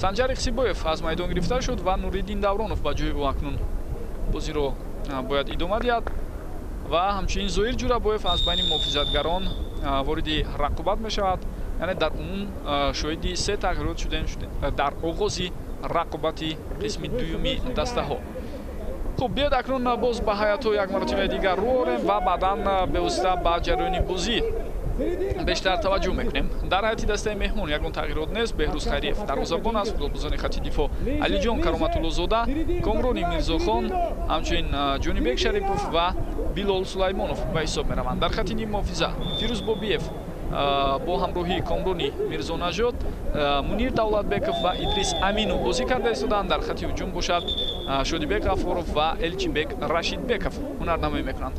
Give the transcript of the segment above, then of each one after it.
Санҷар Ихсибоев аз майдон гирифта шуд ва Нуриддин Давронов ба ҷои ӯ акнун бозиро бояд идома диҳад ва ҳамчунин Зоир Ҷурабоев аз байни муҳофизатгарон вориди рақобат мешавад. Яъне дар умум шоҳиди се тағйирот шудем дар оғози рақобати қисми дуюми дастаҳо. Хуб, биёд акнун боз ба ҳайатҳо як маротибаи дигар рӯ орем ва баъдан бевосита ба ҷараёни бозӣ бештар таваҷҷӯҳ мекунем. Дар ҳайати дастаи меҳмон ягон тағйирот нест. Беҳрӯз Хайриев дарвозабон аст, футболбозони хати дифоъ Алиҷон Кароматуллозода, Комрони Мирзохон, ҳамчунин Ҷонибек Шарипов ва Билол Сулаймонов ба ҳисоб мераванд. Дар хати ниммуҳофиза Фирӯз Бобиев бо ҳамроҳии Комрони Мирзонажод, Мунир Давлатбеков ва Идрис Аминов бозӣ карда истоданд. Дар хати ҳуҷум бошад Шодибек Ғафуров ва Элчибек Рашидбеков ҳунарнамоӣ мекунанд.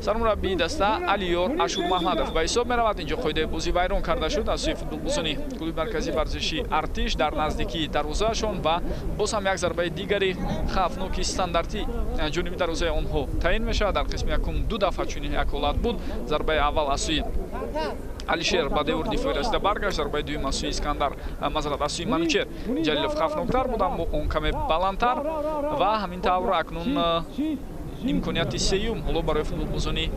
Сармураббии даста Алиёр Ашурмаҳмадов ба ҳисоб меравад. Инҷо қоидаи бозӣ вайрон карда шуд аз сӯи футболбозони клуби марказии варзишии Артиш дар наздикии дарвозаашон ва боз ҳам як зарбаи дигари хавфноки стандартӣ ҷониби дарвозаи онҳо таъин мешавад. Дар қисми якум ду дафъа чунин як ҳолат буд. Зарбаи аввал аз сӯи Алишер ба девори дифоӣ расида баргашт, зарбаи дуюм аз сӯи Искандар, мазрат аз сӯи Манучер Ҷалилов хавфноктар буд, аммо он каме баландтар ва ҳамин тавр акнун имконияти сеюм ҳоло барои футболбозони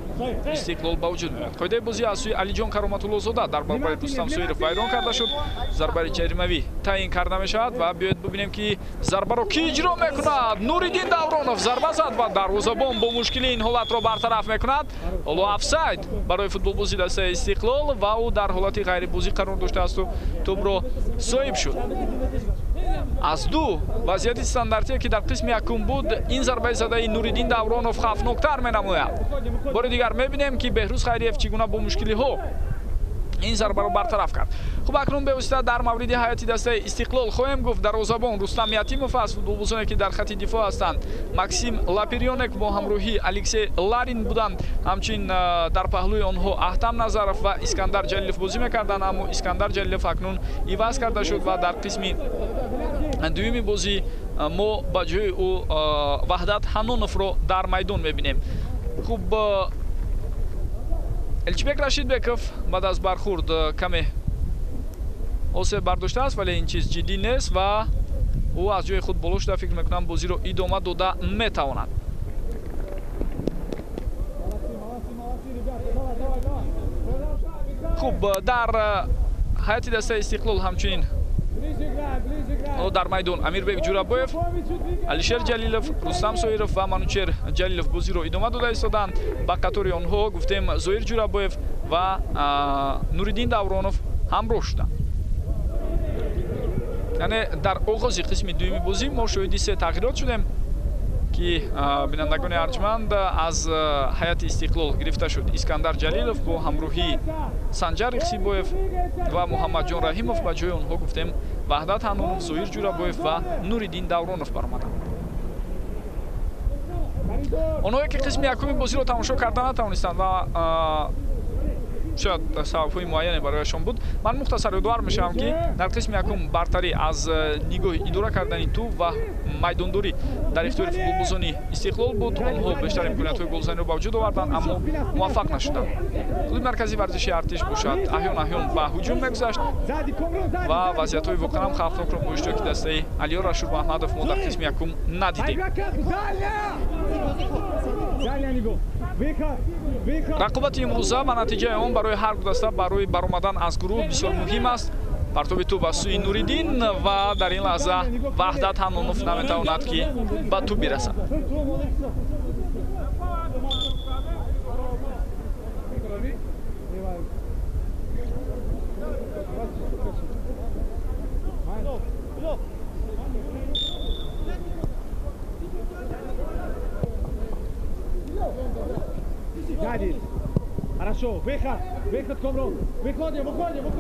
Истиқлол ба вуҷуд меояд. Қоидаи бозӣ аз сӯи Алиҷон Кароматуллозода дар баробари Рустам Соиров вайрон карда шуд. Зарбаи ҷаримавӣ таъин карда мешавад ва биёед бубинем, ки зарбаро ки иҷро мекунад. Нуриддин Давронов зарба зад ва дарвозабон бо мушкилӣ ин ҳолатро бартараф мекунад. Ҳоло офсайд барои футболбози дастаи Истиқлол ва ӯ дар ҳолати ғайрибозӣ қарор доштаасту тӯбро соҳиб шуд. Аз ду вазъияти стандартие, ки дар қисми якум буд, ин зарбаи задаи Нуриддин Давронов хавфноктар менамояд. Бори дигар мебинем, ки Беҳрӯз Хайриев чӣ гуна бо мушкилиҳо ин зарбаро бартараф кард. Хуб, акнун бевосита дар мавриди ҳайати дастаи Истиқлол хоҳем гуфт. Дарвозабон Рустам Ятимов аст. Футболбозоне, ки дар хати дифоъ ҳастанд, Максим Лаперёнек бо ҳамроҳии Алексей Ларин буданд. Ҳамчунин дар паҳлӯи онҳо Аҳтам Назаров ва Искандар Ҷалилов бозӣ мекарданд, аммо Искандар Ҷалилов акнун иваз карда шуд ва дар қисми дуюми бозӣ мо ба ҷои ӯ Ваҳдат Ҳаноновро дар майдон мебинем. Хуб, Элчибек Рашидбеков баъд аз бархурд каме осеб бардоштааст, вале ин чиз ҷиддӣ нест ва ӯ аз ҷои худ боло шуда, фикр мекунам, бозиро идома дода метавонад. Хуб, дар ҳайати дастаи Истиқлол ҳамчунин дар майдон Амирбек Ҷурабоев, Алишер Ҷалилов, Рустам Соиров ва Манучер Ҷалилов бозиро идома дода истоданд. Ба қатори онҳо гуфтем Зоир Ҷурабоев ва Нуриддин Давронов ҳамроҳ шуданд. Яъне дар оғози қисми дуюми бозӣ мо шоҳиди се тағйирот шудем, ки бинандагони арҷманд аз ҳайати Истиқлол гирифта шуд. Искандар Ҷалилов бо ҳамроҳии Санҷар Ихсибоев ва Муҳаммадҷон Раҳимов, ба ҷои онҳо гуфтем Ваҳдат Ҳанонов, Зоир Ҷурабоев ва Нуриддин Давронов баромаданд. Онҳое, ки қисми якуми бозиро тамошо карда натавонистанд ва шояд сабабҳои муайяне барояшон буд, ман мухтасар ёдовар мешавам, ки дар қисми якум бартарӣ аз нигоҳи идора кардани тӯб ва майдондорӣ дар ихтиёри футболбозони Истиқлол буд. Онҳо бештар имкониятҳои голзаниро ба вуҷуд оварданд, аммо муваффақ нашуданд. Клуби марказии варзишии Артиш бошад аҳён аҳён ба ҳуҷум мегузашт ва вазъиятҳои воқеан ҳам хавфнокро бо иштироки дастаи Алиёр Ашурмаҳмадов мо дар қисми якум надидем. Рақобати имрӯза ва натиҷаи он барои ҳар ду даста барои баромадан аз гурӯҳ бисёр муҳим аст. Партоби тӯб аз сӯи Нуриддин ва дар ин лаҳза Ваҳдат Ҳанонов наметавонад, ки ба тӯб бирасад.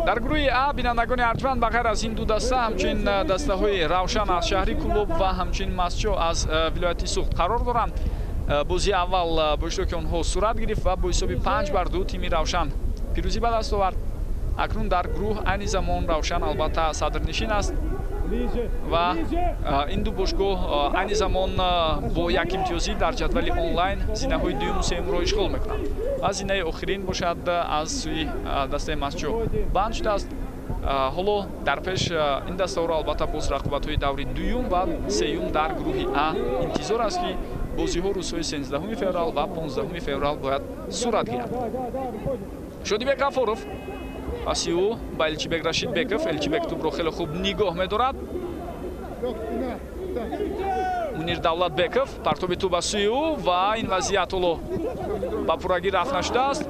Дар гурӯҳи А, бинандагони арҷманд, ба ғайр аз ин ду даста ҳамчунин дастаҳои Равшан аз шаҳри Кӯлоб ва ҳамчунин Масчо аз вилояти Суғд қарор доранд. Бозии аввал бо иштироки онҳо сурат гирифт ва бо ҳисоби 5-2 тими Равшан пирӯзӣ ба даст овард. Акнун дар гурӯҳ айни замон Равшан албатта садрнишин аст ва ин ду бошгоҳ айни замон бо як имтиёзӣ дар ҷадвали онлайн зинаҳои дуюму сеюмро ишғол мекунанд ва зинаи охирин бошад аз сӯи дастаи Масчо банд шудааст. Ҳоло дар пеш ин дастаҳоро албатта боз рақобатҳои даври дуюм ва сеюм дар гурӯҳи А интизор аст, ки бозиҳо рӯзҳои 13 феврал ва 15 феврал бояд сурат гирад. Шодибек Ғафуров паси ӯ ба Элчибек Рашидбеков. Элчибек тӯбро хеле хуб нигоҳ медорад. Мунир Давлатбеков партоби тӯб ба сӯи ӯ ва ин вазъият ҳоло ба пуррагӣ рафт нашудааст.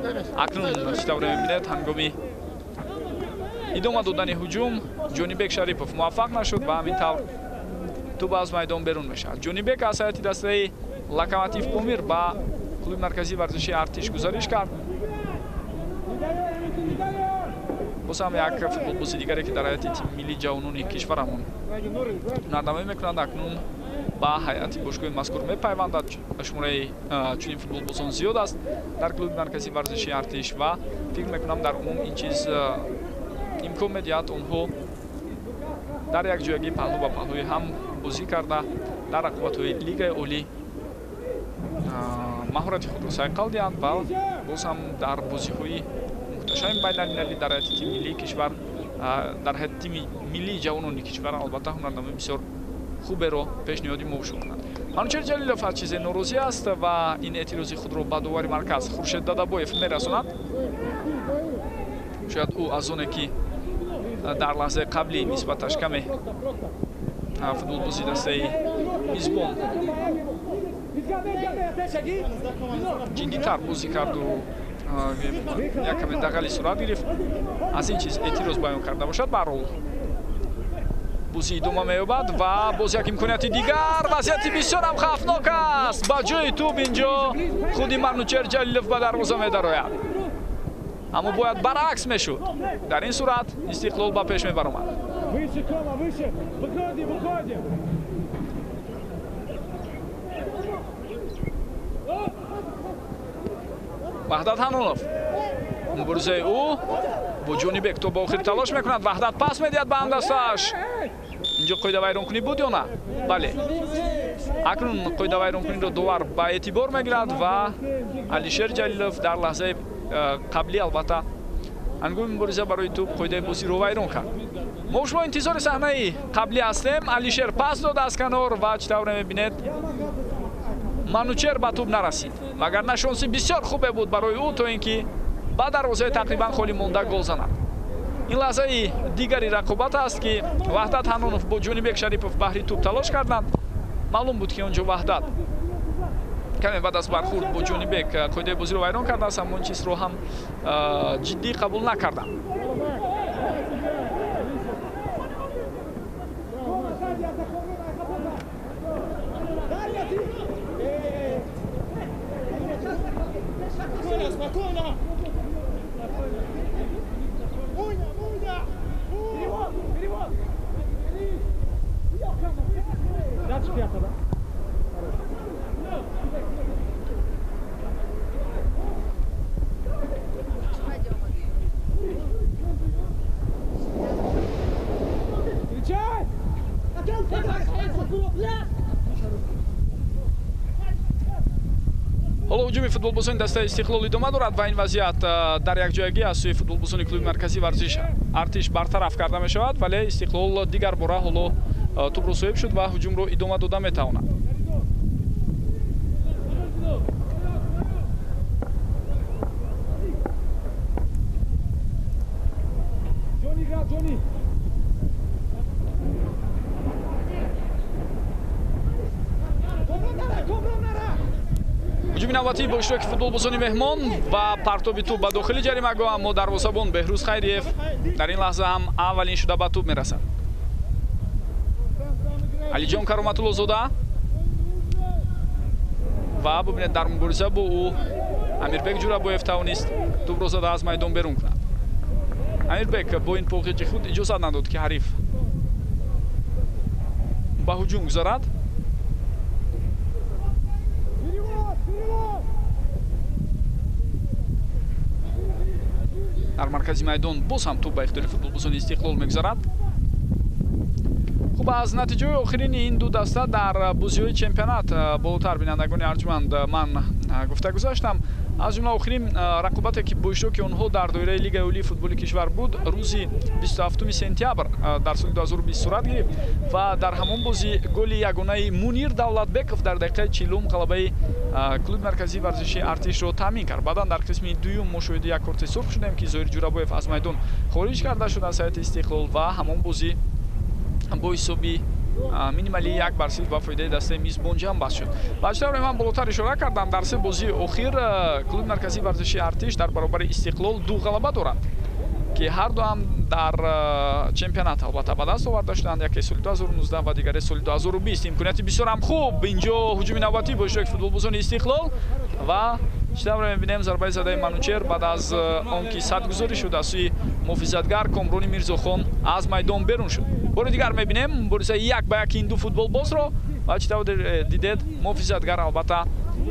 Акнун чӣ тавре мебинед, ҳангоми идома додани ҳуҷум Ҷонибек Шарипов муваффақ нашуд ва ҳамин тавр тӯб аз майдон берун мешавад. Ҷонибек аз ҳайати дастаи Локомотив Помир ба клуби марказии варзиши Артиш гузариш кард. Боз ҳам як футболбози дигаре, ки дар ҳайати тими миллии ҷавонони кишварамон ҳунарнамоӣ мекунанд, акнун ба ҳайати бошгоҳи мазкур мепайвандад. Шумораи чунин футболбозон зиёд аст дар клуби марказии варзиши Артиш ва фикр мекунам дар умум ин чиз имкон медиҳад онҳо дар як ҷоягӣ паҳлӯ ба паҳлӯи ҳам бозӣ карда дар рақобатҳои лигаи олӣ маҳорати худро сайқал диҳанд ва боз ҳам дар бозиҳои мухташами байналмилалӣ дар ҳайати тими миллии кишвар, дар ҳайати тими миллии ҷавонони кишвар албатта ҳунарнамои бисёр хуберо пешниҳоди мо кунанд. Манучер Ҷалилов аз чизе норозӣ аст ва ин эътирози худро ба довари марказ Хуршед Дадабоев мерасонад. Шояд ӯ аз оне ки дар лаҳзаи қаблӣ нисбаташ каме футболбози дастаи мизбон ҷиддитар бозӣ карду як каме дағали сурат гирифт, аз ин чиз эътироз баён карда бошад. Баҳрҳол бозӣ идома меёбад ва боз як имконияти дигар. Вазъияти бисёрам хавфнок аст. Ба ҷои тӯб инҷо худи Манучер Ҷалилов ба дарвоза медарояд, аммо бояд баръакс мешуд. Дар ин сурат Истиқлол ба пеш мебаромад. Ваҳдат Ҳанонов, муборизаи ӯ бо Ҷонибек то ба охир талош мекунад. Ваҳдат пас медиҳад ба ҳамдастааш. Инҷо қоидавайронкунӣ буд ё на? Бале, акнун қоидавайронкуниро довар ба эътибор мегирад ва Алишер Ҷалилов дар лаҳзаи қаблӣ албатта ҳангоми мубориза барои тӯб қоидаи бозиро вайрон кард. Мо шумо интизори саҳнаи қаблӣ ҳастем. Алишер пас дод аз канор ва чӣ тавре мебинед, Манучер ба тӯб нарасид, вагарна шонси бисёр хубе буд барои ӯ то ин ки ба дарвозаи тақрибан холӣ монда гол занад. Ин лаҳзаи дигари рақобат аст, ки Ваҳдат Ҳанонов бо Ҷонибек Шарипов баҳри тӯб талош карданд. Маълум буд, ки он ҷо Ваҳдат каме баъд аз бархурд бо Ҷонибек қоидаи бозиро вайрон кардааст, аммо ин чизро ҳам ҷиддӣ қабул накарданд. Ҳоло ҳуҷуми футболбозони дастаи Истиқлол идома дорад ва ин вазъият дар якҷоягӣ аз сӯи футболбозони клуби марказии варзиш Артиш бартараф карда мешавад, вале Истиқлол дигар бора ҳоло тӯбро соҳиб шуд ва ҳуҷумро идома дода метавонад. Ҳуҷуми навбатӣ бо иштироки футболбозони меҳмон ва партоби тӯб ба дохили ҷаримагоҳ, аммо дарвозабон Беҳрӯз Хайриев дар ин лаҳза ҳам аввалин шуда ба тӯб мерасад. Алиҷон Кароматуллозода ва бубинед, дар мубориза бо ӯ Амирбек Ҷурабоев тавонист тӯбро зада аз майдон берун кунад. Амирбек бо ин поғиҷи худ иҷозат надод, ки ҳариф ба ҳуҷум гузарад. Дар маркази майдон боз ҳам тӯб ба ихтиёри футболбозони Истиқлол мегузарад. Хуб, аз натиҷаи охирини ин ду даста дар бозиҳои чемпионат болотар, бинандагони арҷманд, ман гуфта гузаштам. Аз ҷумла охирин рақобате ки бо иштироки онҳо дар доираи Лигаи олии футболи кишвар буд, рӯзи 27 сентябр дар соли 2020 сурат гирифт ва дар ҳамон бозӣ голи ягонаи Мунир Давлатбеков дар дақиқаи 40 ғалабаи клуби марказии варзишии Артишро таъмин кард. Баъдан дар қисми дуюм мо шоҳиди як корти сурх шудем, ки Зоир Ҷурабоев аз майдон хориҷ карда шуд аз ҳайати Истиқлол ва ҳамон бозӣ бо ҳисоби минималӣ 1-0 ба фоидаи дастаи мизбон ҷамъбаст шуд. Ва чӣ тавре ман болотар ишора кардам, дар се бозии охир клуби марказии варзишии Артиш дар баробари Истиқлол 2 ғалаба дорад, ки ҳар ду ҳам дар чемпионат албатта ба даст оварда шуданд, яке соли 2019 ва дигаре соли 2020. Имконияти бисёр ҳам хуб инҷо ҳуҷуми навбатӣ бо иштироки футболбозони Истиқлол ва чӣ тавре мебинем зарбаи задаи Манучер баъд аз он ки садгузорӣ шуд аз сӯи муҳофизатгар Комрони Мирзохон аз майдон берун шуд. Бори дигар мебинем муборизаи 1-1 ин ду футболбозро ва чӣ тавр дидед муҳофизатгар албатта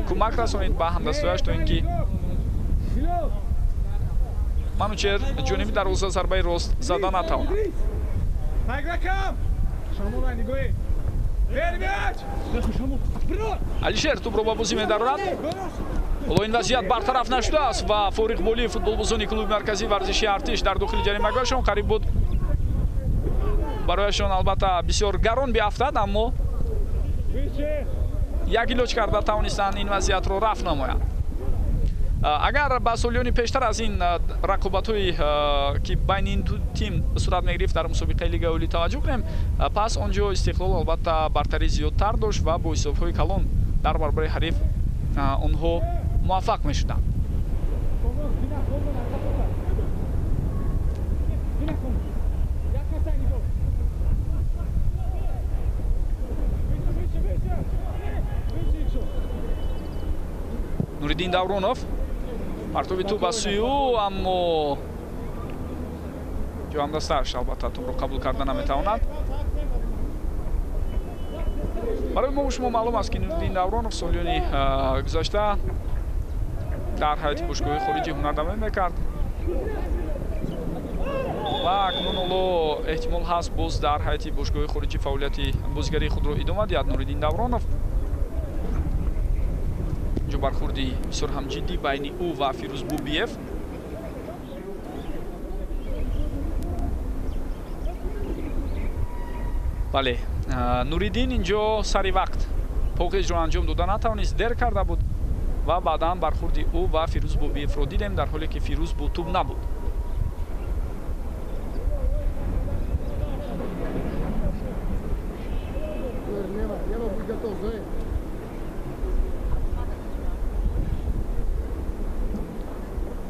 кӯмак расонид ба ҳамдастояш, то ин ки Манучер ҷониби дарвоза зарбаи рост зада натавонад. Алишер тӯбро ба бозӣ медарорад. Ҳоло ин вазъият бартараф нашудааст ва фориғболии футболбозони клуби марказии варзишии Артиш дар дохили ҷаримагоҳашон қариб буд барояшон албатта бисёр гарон биафтад, аммо як илоҷ карда тавонистанд ин вазъиятро рафъ намоянд. Агар ба солиёни пештар аз ин рақобатҳое ки байни ин ду тим сурат мегирифт дар мусобиқаи Лигаи олӣ таваҷҷӯҳ кунем, пас он ҷо Истиқлол албатта бартарии зиёдтар дошт ва бо ҳисобҳои калон дар баробари ҳариф онҳо муваффақ мешуданд. Нуриддин Давронов партоби тӯб ба сӯи ӯ, аммо ҷоҳамдастааш албатта тӯбро қабул карда наметавонад. Барои мо шумо маълум аст, ки Нуриддин Давронов солиёни гузашта дар ҳайати бошгоҳи хориҷӣ ҳунарнамоӣ мекард ва акнун ҳоло эҳтимол ҳаст боз дар ҳайати бошгоҳи хориҷӣ фаъолияти бозигарии худро идома диҳад. Нуриддин Давронов инҷо бархӯрди бисёр ҳам ҷиддӣ байни ӯ ва Фирӯз Бубиев. Бале, Нуриддин инҷо сари вақт поқеҷро анҷом дода натавонист, дер карда буд ва баъдан бархӯрди ӯ ва Фирӯз Бубиевро дидем, дар ҳоле ки Фирӯз бо тӯб набуд.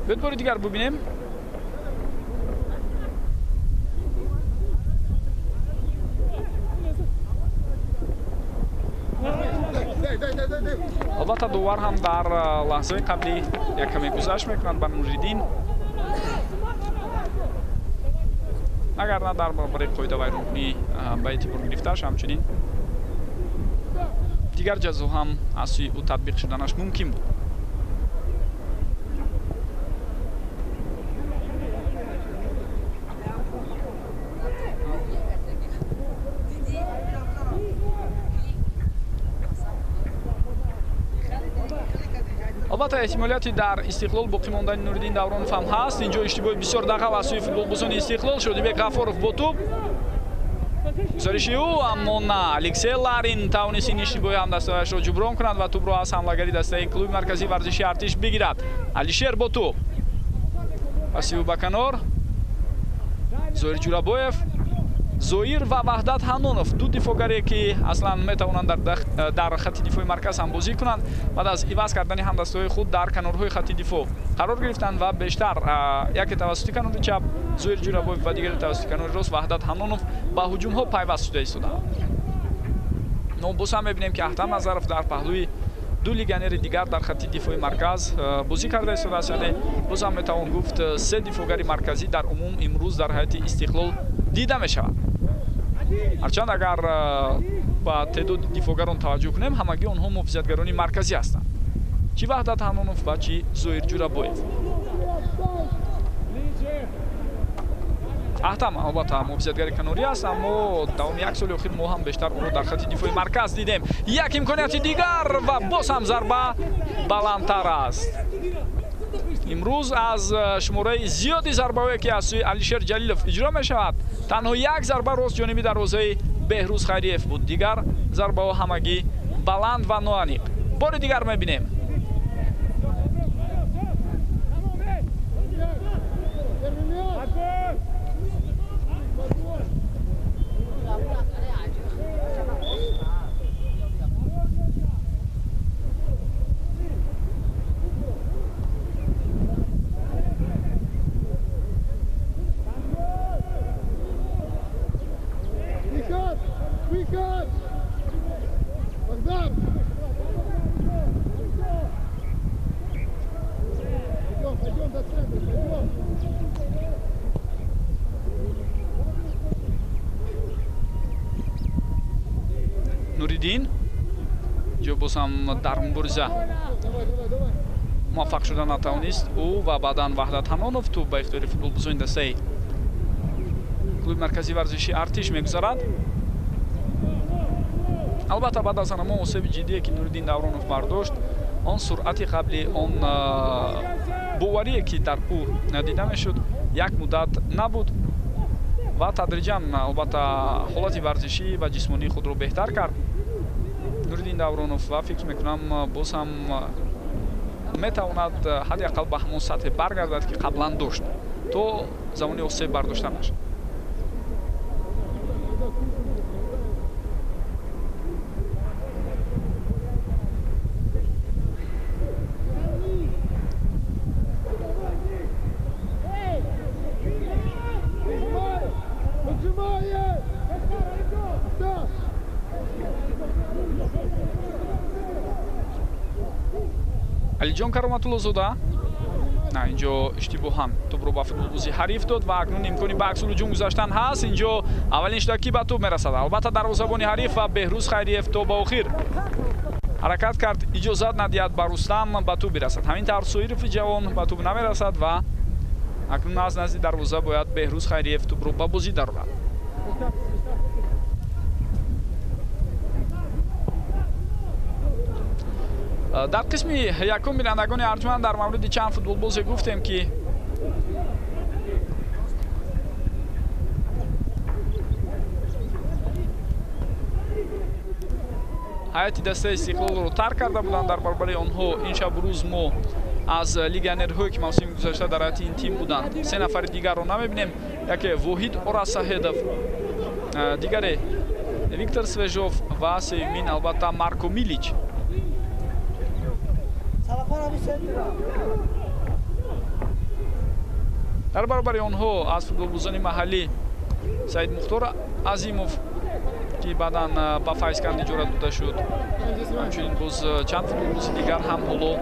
Биёед бори дигар бубинем. Албатта довар ҳам дар лаҳзаи қаблӣ як каме гузашт мекунад ба Нуриддин, агар на дар баробари қоидавайронкунӣ ба эътибор гирифтааш, ҳамчунин дигар ҷазо ҳам аз сӯи ӯ татбиқ шуданаш мумкин буд. Албатта эҳтимолияти дар Истиқлол боқӣ мондани Нуриддин Давронов ҳам ҳаст. Инҷо иштибоҳи бисёр дағал аз сӯи футболбозони Истиқлол. Шодибек Ғафоров бо тӯб, гузориши ӯ, аммо на, Алексей Ларин тавонист ин иштибоҳи ҳамдастаашро ҷуброн кунад ва тӯбро аз ҳамлагари дастаи клуби марказии варзишии Артиш бигирад. Алишер бо тӯб, паси ӯ ба канор Зоир Ҷурабоев. Зоир ва Ваҳдат Ҳанонов ду дифоъгаре ки аслан метавонанд дар хатти дифои марказ ҳам бозӣ кунанд, баъд аз иваз кардани ҳамдастаҳои худ дар канорҳои хатти дифоъ қарор гирифтанд ва бештар яке тавассути канори чап Зоир Ҷурабоев ва дигаре тавассути канори рост Ваҳдат Ҳанонов ба ҳуҷумҳо пайваст шуда истоданд. Но боз ҳам мебинем, ки Аҳтам Назаров дар паҳлӯи ду легионери дигар дар хатти дифои марказ бозӣ карда истодааст. Яъне боз ҳам метавон гуфт се дифоъгари марказӣ дар умум имрӯз дар ҳайати Истиқлол дида мешавад. Ҳарчанд агар ба теъдоди дифоъгарон таваҷҷӯҳ кунем, ҳамагӣ онҳо муҳофизатгарони марказӣ ҳастанд, чӣ Ваҳдат Ҳанонов ва чӣ Зоир Ҷурабоев. Аҳтам албатта муҳофизатгари канорӣ аст, аммо давоми як соли охир мо ҳам бештар ӯро дар хати дифои марказ дидем. Як имконияти дигар ва боз ҳам зарба баландтар аст. Имрӯз аз шумораи зиёди зарбаҳое ки аз сӯи Алишер Ҷалилов иҷро мешавад, танҳо як зарба рост ҷониби дарвозаи Беҳрӯз Хайриев буд. Дигар зарбаҳо ҳамагӣ баланд ва ноаниқ. Бори дигар мебинем. Нуриддин ҷо боз ҳам дар мубориза муваффақ шуда натавонист ӯ ва баъдан Ваҳдат Ҳанонов тӯб ба ихтиёри футболбозони дастаи клуби марказии варзиши Артиш мегузарад. Албатта баъд аз ҳамон осеби ҷиддие ки Нуриддин Давронов бардошт, он суръати қабли, он боварие ки дар ӯ дида мешуд, як муддат набуд ва тадриҷан албатта ҳолати варзишӣ ва ҷисмонии худро беҳтар кард Нуриддин Давронов ва фикр мекунам боз ҳам метавонад ҳадди ақал ба ҳамон сатҳе баргардад ки қаблан дошт то замони осеб бардоштанаш. Алиҷон Кароматуллозода на инҷо иштибоҳан тӯбро ба футболбози ҳариф дод ва акнун имкони ба аксулҳуҷум гузаштан ҳаст. Инҷо аввалин шуда ки ба тӯб мерасад, албатта дарвозабони ҳариф ва Беҳрӯз Хайриев то ба охир ҳаракат кард, иҷозат надиҳад ба Рустам ба тӯб бирасад. Ҳамин тавр Соирови ҷавон ба тӯб намерасад ва акнун аз назди дарвоза бояд Беҳрӯз Хайриев тӯбро ба бозӣ дарорад. Дар қисми якум бинандагони арҷманд дар мавриди чанд футболбозе гуфтем ки ҳайати дастаи Истиқлолро тарк карда буданд. Дар баробари онҳо ин шабу рӯз мо аз легионерҳое ки мавсими гузашта дар ҳайати ин тим буданд се нафари дигарро намебинем. Яке Воҳид Орасаҳедов, дигаре Виктор Свежов ва сеюмин албатта Марко Милич. Дар баробари онҳо аз футболбозони маҳаллӣ Саид Мухтор Азимов ки баъдан ба Файзканд иҷора дода шуд, ҳамчунин боз чанд футболбози дигар ҳам ҳоло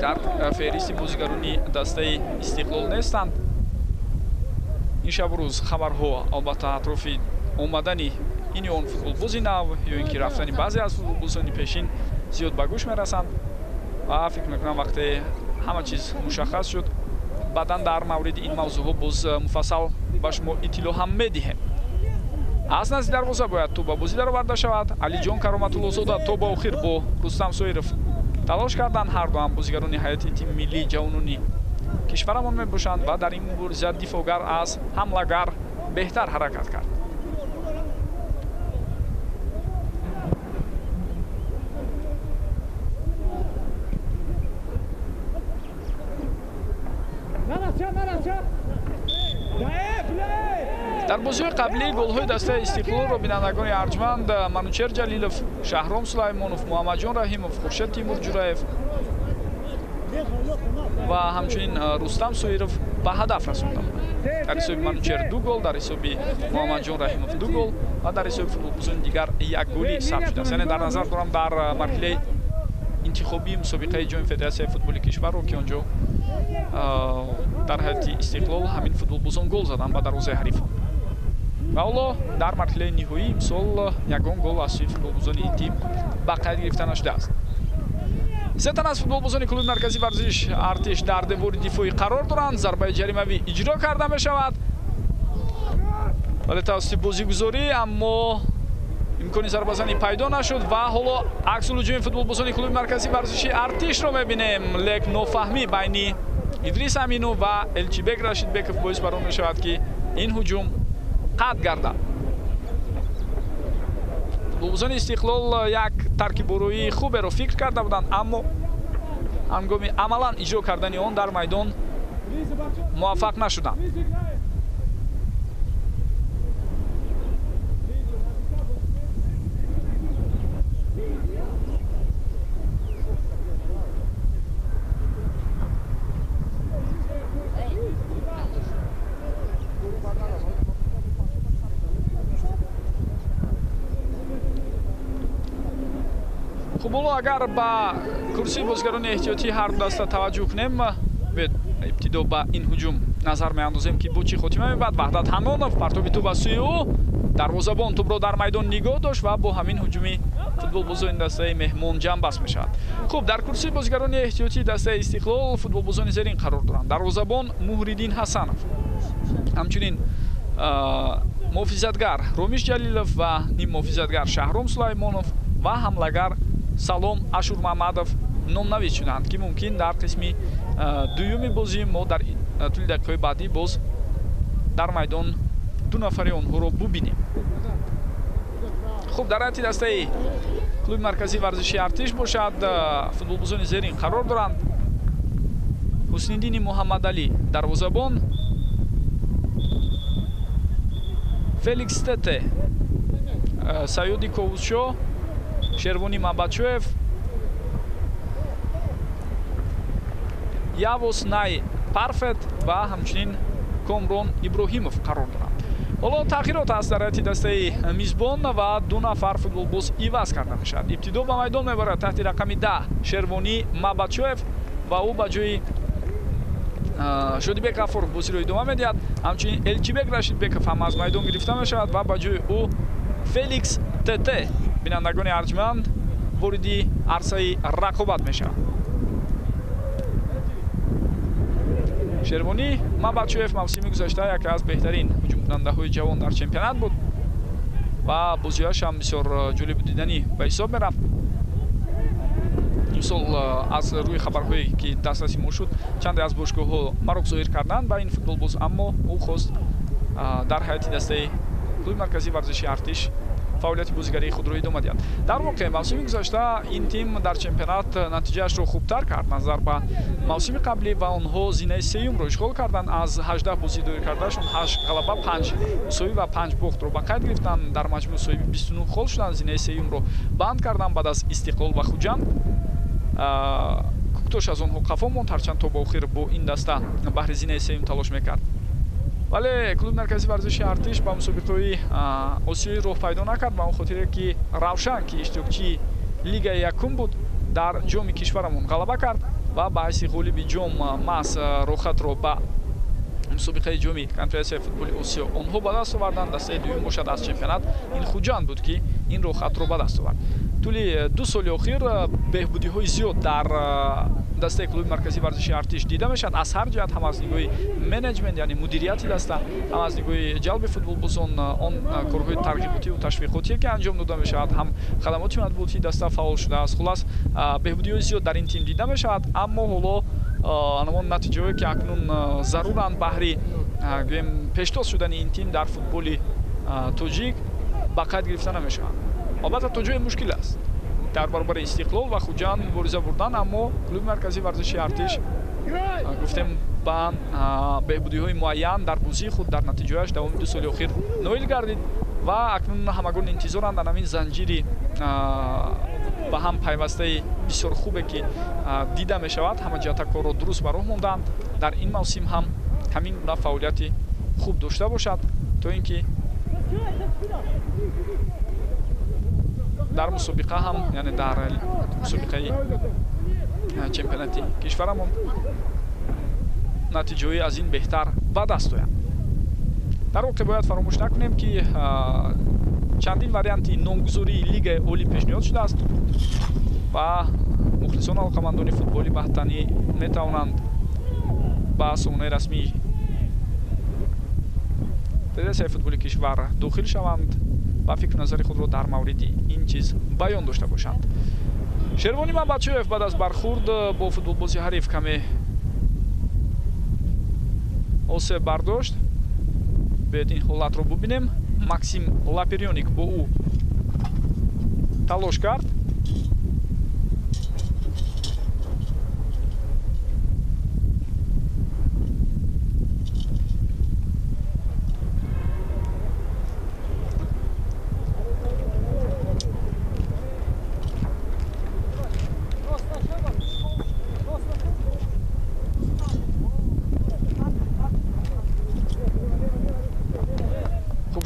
дар феҳристи бозигарони дастаи Истиқлол нестанд. Ин шабу рӯз хабарҳо албатта атрофи омадани ин ё он футболбози нав ё ин ки рафтани баъзе аз футболбозони пешин зиёд ба гӯш мерасанд ва фикр мекунам вақте ҳама чиз мушаххас шуд, баъдан дар мавриди ин мавзӯъҳо боз муфассал ба шумо иттилоъ ҳам медиҳем. Аз назди дарвоза бояд тӯб ба бозӣ дароварда шавад. Алиҷон Кароматуллозода то ба охир бо Рустам Соиров талош карданд. Ҳар ду ҳам бозигарони ҳайати тими миллии ҷавонони кишварамон мебошанд ва дар ин мубориза дифоъгар аз ҳамлагар беҳтар ҳаракат кард. Дар бозиҳои қаблӣ голҳои дастаи Истиқлолро бинандагони арҷманд Манучер Ҷалилов, Шаҳром Сулаймонов, Муҳаммадҷон Раҳимов, Хуршед Тимур Ҷураев ва ҳамчунин Рустам Соиров ба ҳадаф расонда буданд. Дар ҳисоби Манучер 2 гол, дар ҳисоби Муҳаммадҷон Раҳимов 2 гол ва дар ҳисоби футболбозони дигар 1 голӣ сабт шудааст. Яъне дар назар дорам дар марҳилаи интихобии мусобиқаи ҷоми федератсияи футболи кишварро ки он ҷо дар ҳайати Истиқлол ҳамин футболбозон гол заданд ба дарвозаи ҳарифон. Ва ҳоло дар марҳилаи ниҳоӣ имсол ягон гол аз сӯи футболбозони ин тим ба қайд гирифта нашудааст. Се тан аз футболбозони клуби марказии варзиш Артиш дар девори дифоӣ қарор доранд. Зарбаи ҷаримавӣ иҷро карда мешавад Вале тавассути бозигузорӣ, аммо имкони зарбазанӣ пайдо нашуд ва ҳоло аксулҳуҷуми футболбозони клуби марказии варзишии Артишро мебинем. Лек нофаҳмӣ байни Идрис Аминов ва Элчибек Рашидбеков боис бар он мешавад, ки ин ҳуҷум қатъ гардад. Футболбозони Истиқлол як таркиббороии хуберо фикр карда буданд, аммо ҳангоми амалан иҷро кардани он дар майдон муваффақ нашуданд. Хуб, ҳоло агар ба курсии бозигарони эҳтиётии ҳар ду даста таваҷҷӯҳ кунем, ибтидо ба ин ҳуҷум назар меандозем, ки бо чӣ хотима мебарад. Ваҳдат Ҳаннонов партоби тӯб аз сӯи ӯ, дарвозабон тӯбро дар майдон нигоҳ дошт ва бо ҳамин ҳуҷуми футболбозони дастаи меҳмон ҷамъбаст мешавад. Хуб, дар курсии бозигарони эҳтиётии дастаи Истиқлол футболбозони зерин қарор доранд. Дарвозабон Муҳриддин Ҳасанов, ҳамчунин муҳофизатгар Ромиш Ҷалилов ва ниммуҳофизатгар Шаҳром Сулаймонов ва ҳамлагар Салом Ашурмамадов номнавис шуданд, ки мумкин дар қисми дуюми бозӣ мо дар тӯли дақиқаҳои баъдӣ боз дар майдон ду нафари онҳоро бубинем. Хуб, дар ҳайати дастаи клуби марказии варзишии Артиш бошад, футболбозони зерин қарор доранд. Ҳусниддини Муҳаммадалӣ дарвозабон, Феликс Тете, Саёди Ковусшо, Шервони Мабачоев, Явос Най Парфет ва ҳамчунин Комрон Иброҳимов қарор доранд. Ҳоло тағйирот аст дар ҳайати дастаи мизбон ва ду нафар футболбоз иваз карда мешавад. Ибтидо ба майдон мебарад таҳти рақами 10 Шервони Мабачоев ва ӯ ба ҷои Шодибек Ғафуров бозиро идома медиҳад. Ҳамчунин Элчибек Рашидбеков ҳам аз майдон гирифта мешавад ва ба ҷои ӯ Феликс Тете, бинандагони арҷманд, вориди арсаи рақобат мешавад. Шервонӣ Мабачоев мавсими гузашта яке аз беҳтарин ҳуҷумкунандаҳои ҷавон дар чемпионат буд ва бозиҳояш ҳам бисёр ҷолибу диданӣ ба ҳисоб мерафт. Имсол аз рӯи хабарҳое ки дастраси мо шуд, чанде аз бошгоҳҳо мароқ зоҳир карданд ба ин футболбоз, аммо ӯ хост дар ҳайати дастаи клуби марказии варзишии Артиш фаъолияти бозигарии худро идома диҳад. Дар воқеъ мавсими гузашта ин тим дар чемпионат натиҷаашро хубтар кард назар ба мавсими қаблӣ ва онҳо зинаи сеюмро ишғол карданд. Аз 18 бозӣ доир кардаашон 8 ғалаба, 5 мусовӣ ва 5 бохтро ба қайд гирифтанд. Дар маҷмӯъ соҳиби 29 хол шуданд. Зинаи сеюмро банд карданд баъд аз Истиқлол ва Хуҷанд. Куктош аз онҳо қафо монд, ҳарчанд то ба охир бо ин даста баҳри зинаи сеюм талош мекард. Вале клуби марказии варзиши Артиш ба мусобиқаҳои осиёӣ роҳ пайдо накард, ба он хотире ки Равшан, ки иштирокчии лигаи якум буд, дар ҷоми кишварамон ғалаба кард ва ба ҳайси ғолиби ҷом маҳз роҳхатро ба мусобиқаи ҷоми конфедератсияи футболи Осиё онҳо ба даст оварданд. Дастаи дуюм бошад аз чемпионат ин Хуҷанд буд, ки ин роҳхатро ба даст овард. Тӯли ду соли охир беҳбудиҳои зиёд дар дастаи клуби марказии варзиши Артиш дида мешавад. Аз ҳар ҷиҳат, ҳам аз нигоҳи менеҷмент, яъне мудирияти даста, ҳам аз нигоҳи ҷалби футболбозон, он корҳои тарғиботиву ташвиқотие ки анҷом дода мешавад, ҳам хадамоти матбуотии даста фаъол шудааст. Хулас, беҳбудиҳои зиёд дар ин тим дида мешавад, аммо ҳоло анамон натиҷаҳое ки акнун заруранд баҳри гӯем пештоз шудани ин тим дар футболи тоҷик ба қайд гирифта намешаванд. Албатта, то ҷое мушкил аст дар баробари Истиқлол ва Хуҷанд мубориза бурдан, аммо клуби марказии варзиши Артиш гуфтем ба беҳбудиҳои муайян дар бозии худ дар натиҷааш давоми ду соли охир ноил гардид ва акнун ҳамагон интизоранд дар ҳамин занҷири ба ҳам пайвастаи бисёр хубе ки дида мешавад, ҳама ҷиҳата корро дуруст ба роҳ мондаанд, дар ин мавсим ҳам ҳамин гуна фаъолияти хуб дошта бошад, то ин ки дар мусобиқа ҳам, яъне дар мусобиқаи чемпионати кишварамон натиҷаҳои аз ин беҳтар ба даст оянд. Дар воқеъ бояд фаромӯш накунем, ки чандин варианти номгузории лигаи олӣ пешниҳод шудааст ва мухлисону алоқамандони футболи ватанӣ метавонанд ба сомонаи расмии Федератсияи футболи кишвар дохил шаванд ва фикру назари худро дар мавриди ин чиз баён дошта бошанд. Шервони Мабачоев баъд аз бархурд бо футболбози ҳариф каме осеб бардошт. Биёед ин ҳолатро бубинем. Максим Лаперёник бо ӯ талош кард.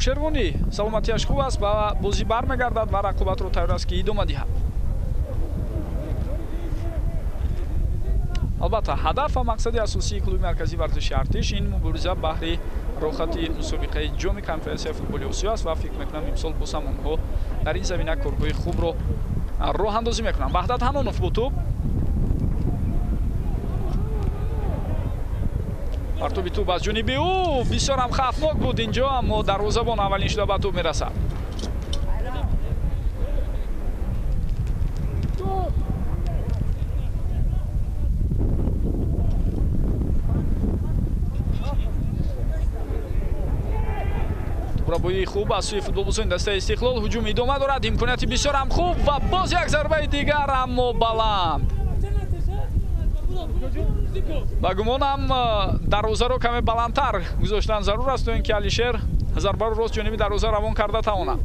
Шервонӣ саломатиаш хуб аст, ба бозӣ бармегардад ва рақобатро тайёр аст, ки идома диҳад. Албатта, ҳадаф ва мақсади асосии клуби марказии варзиши Артиш ин мубориза баҳри роҳхати мусобиқаи ҷоми конференсияи футболи Осиё аст ва фикр мекунам, имсол боз ҳам онҳо дар ин замина корҳои хубро роҳандозӣ мекунанд. Ваҳдат Ҳанонов бо тӯб. Партоби тӯб аз ҷониби ӯ бисёр ҳам хавфнок буд инҷо, аммо дарвозабон аввалин шуда ба тӯб мерасад. Тӯбрабоии хуб аз сӯи футболбозони дастаи Истиқлол. Ҳуҷум идома дорад, имконияти бисёр ҳам хуб ва боз як зарбаи дигар, аммо баланд. Ба гумонам, дарвозаро каме баландтар гузоштан зарур аст, то ин ки Алишер зарбаро рост ҷониби дарвоза равон карда тавонад.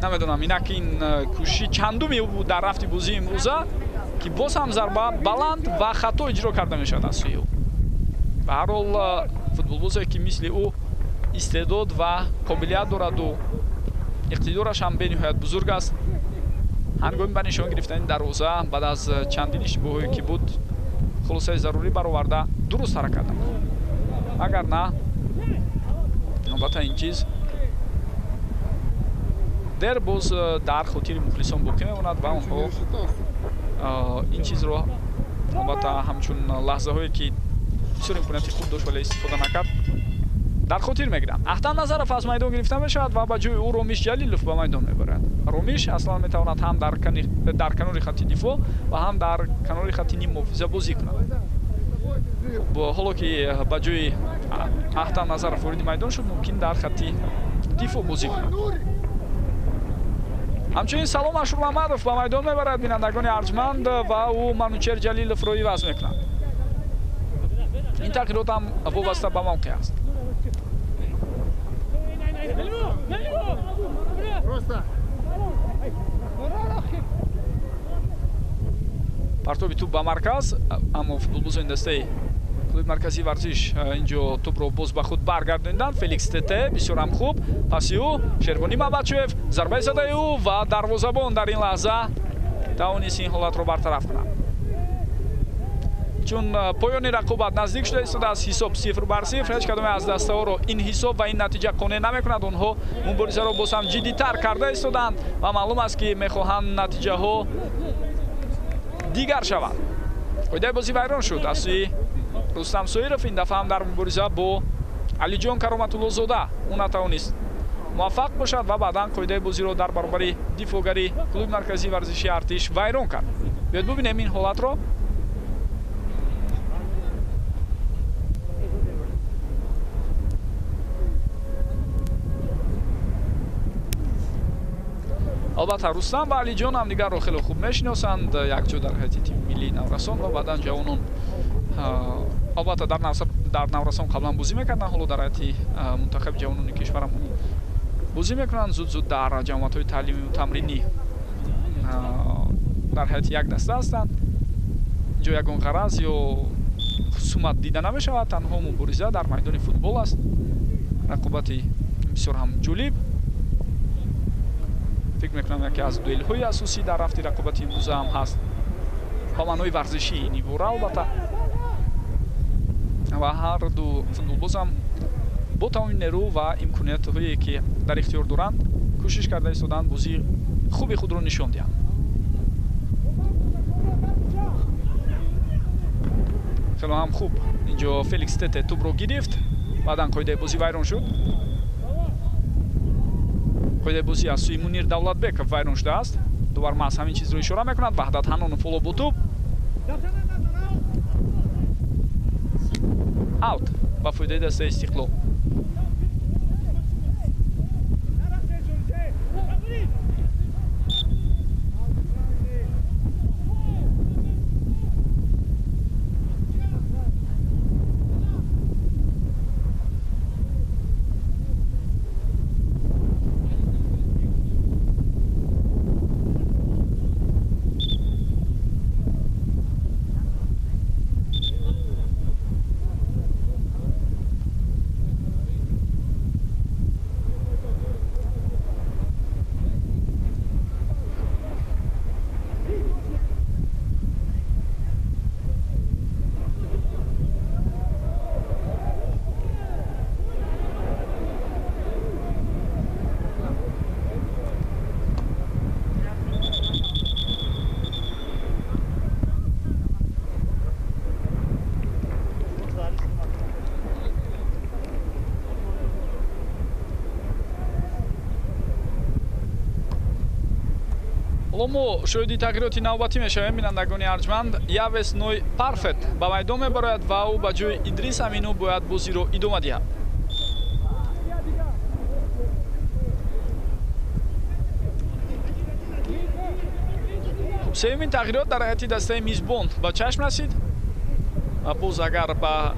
Намедонам, инак ин кӯшиши чандуми ӯ буд дар рафти бозии имрӯза, ки боз ҳам зарба баланд ва хато иҷро карда мешавад аз сӯи ӯ. Ба ҳар ҳол, футболбозе, ки мисли ӯ истеъдод ва қобилият дораду иқтидораш ҳам бениҳоят бузург аст, ҳангоми ба нишон гирифтани дарвоза баъд аз чандин иштибоҳое ки буд, хулосаи зарурӣ бароварда дуруст ҳаракат намуд. Агар на, албатта, ин чиз дер боз дар хотири мухлисон боқӣ мемонад ва онҳо ин чизро албатта ҳамчун лаҳзаҳое, ки бисёр имконияти хуб дошт, вале истифода накард, дар хотир мегиранд. Аҳтам Назаров аз майдон гирифта мешавад ва ба ҷои ӯ Ромиш Ҷалилов ба майдон мебарад. Ромиш аслан метавонад ҳам дар канори хатти дифоъ ва ҳам дар канори хатти ниммуҳофиза бозӣ кунад. Ҳоло ки ба ҷои Аҳтам Назаров вориди майдон шуд, мумкин дар хатти дифоъ бозӣ кунад. Ҳамчунин Салом Ашурмамадов ба майдон мебарад, бинандагони арҷманд, ва ӯ Манучер Ҷалиловро иваз мекунад. Ин тағйирот ҳам вобаста ба мавқеъ аст. Партоби тӯб ба марказ, аммо футболбозони дастаи клуби марказии варзиш инҷо тӯбро боз ба худ баргардонданд. Феликс Тете бисёр ҳам хуб, паси ӯ Шервонӣ Мабачоев, зарбаи задаи ӯ ва дарвозабон дар ин лаҳза тавонист ин ҳолатро бартараф кунад. Чун поёни рақобат наздик шуда истодааст, ҳисоб 0-0, ҳеҷ кадоме аз дастаҳоро ин ҳисоб ва ин натиҷа қонеъ намекунад. Онҳо муборизаро боз ҳам ҷиддитар карда истодаанд ва маълум аст, ки мехоҳанд натиҷаҳо дигар шаванд. Қоидаи бозӣ вайрон шуд аз сӯи Рустам Соиров. Ин дафъа ҳам дар мубориза бо Алиҷон Кароматуллозода ӯ натавонист муваффақ бошад ва баъдан қоидаи бозиро дар баробари дифоъгари клуби марказии варзиши Артиш вайрон кард. Биёед бубинем ин ҳолатро. Албатта, Рустам ва Алиҷон ҳамдигарро хеле хуб мешиносанд, якҷо дар ҳайати тими миллии наврасон ва баъдан ҷавонон, албатта, дар наврасон қаблан бозӣ мекарданд, ҳоло дар ҳайати мунтахаби ҷавонони кишварамон бозӣ мекунанд. Зуд зуд дар ҷамоатҳои таълимию тамринӣ дар ҳайати як даста ҳастанд. Инҷо ягон ғараз ё хусумат дида намешавад, танҳо мубориза дар майдони футбол аст. Рақобати бисёр ҳам ҷолиб. Фикр мекунам, яке аз дуэлҳои асосӣ дар рафти рақобати имрӯза ҳам ҳаст ба маънои варзишии ин ибора, албатта. Ва ҳар ду футболбозам бо тамоми нерӯ ва имкониятҳое, ки дар ихтиёр доранд, кӯшиш карда истоданд бозии хуби худро нишон диҳанд. Хело ҳам хуб инҷо Феликс Тете тӯбро гирифт. Баъдан қоидаи бозӣ вайрон шуд. Қоидаи бозӣ аз сӯи Мунир Давлатбеков вайрон шудааст. Дувар маҳз ҳамин чизро ишора мекунад. Ваҳдат Ҳаннонов ҳоло бо тӯб. Аут ба фоидаи дастаи Истиқлол. Ҳоло мо шоҳиди тағйироти навбатӣ мешавем, бинандагони арҷманд. Явес Ной Парфет ба майдон мебарояд ва ӯ ба ҷои Идрис Амину бояд бозиро идома диҳад. Сеюмин тағйирот дар ҳайати дастаи мизбон ба чашм расид ва боз агар ба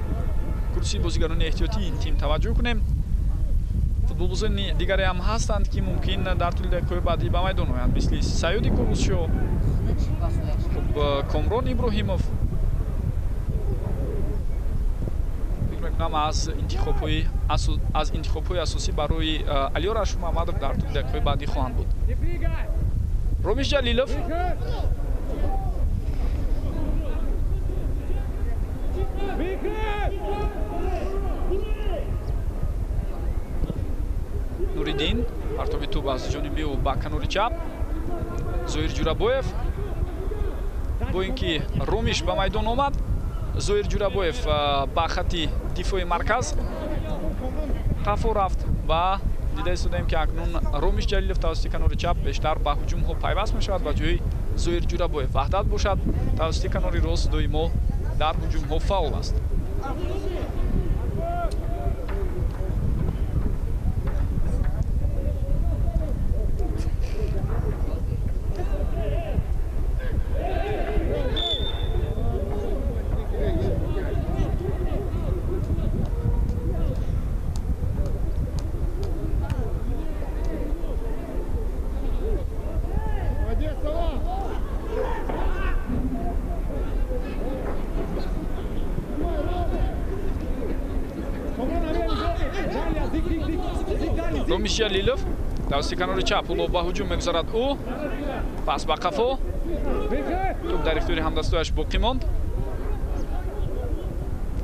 курсии бозигарони эҳтиётии ин тим таваҷҷӯҳ кунем, футболбозони дигаре ҳам ҳастанд, ки мумкин дар тӯли дақиқаҳои баъдӣ ба майдон оянд, мисли Саёди Курусшо, Комрон Иброҳимов. Фикр мекунам аз интихобҳои асосӣ барои Алиёр Ашурмаҳмадов дар тӯли дақиқаҳои баъдӣ хоҳанд буд. Ромиш Ҷалилов Нуриддин, партоби тӯб аз ҷониби ӯ ба канори чап. Зоир Ҷурабоев бо ин ки Ромиш ба майдон омад, Зоир Ҷурабоев ба хатти дифои марказ қафо рафт ва дида истодаем, ки акнун Ромиш Ҷалилов тавассути канори чап бештар ба ҳуҷумҳо пайваст мешавад ба ҷои Зоир Ҷурабоев. Ваҳдат бошад тавассути канори рост доимо дар ҳуҷумҳо фаъол аст. Ромиш Ҷалилов тавассути канори чап ҳоло ба ҳуҷум мегузарад ӯ. Пас ба қафо. Тӯб дар ихтиёри ҳамдастояш боқӣ монд.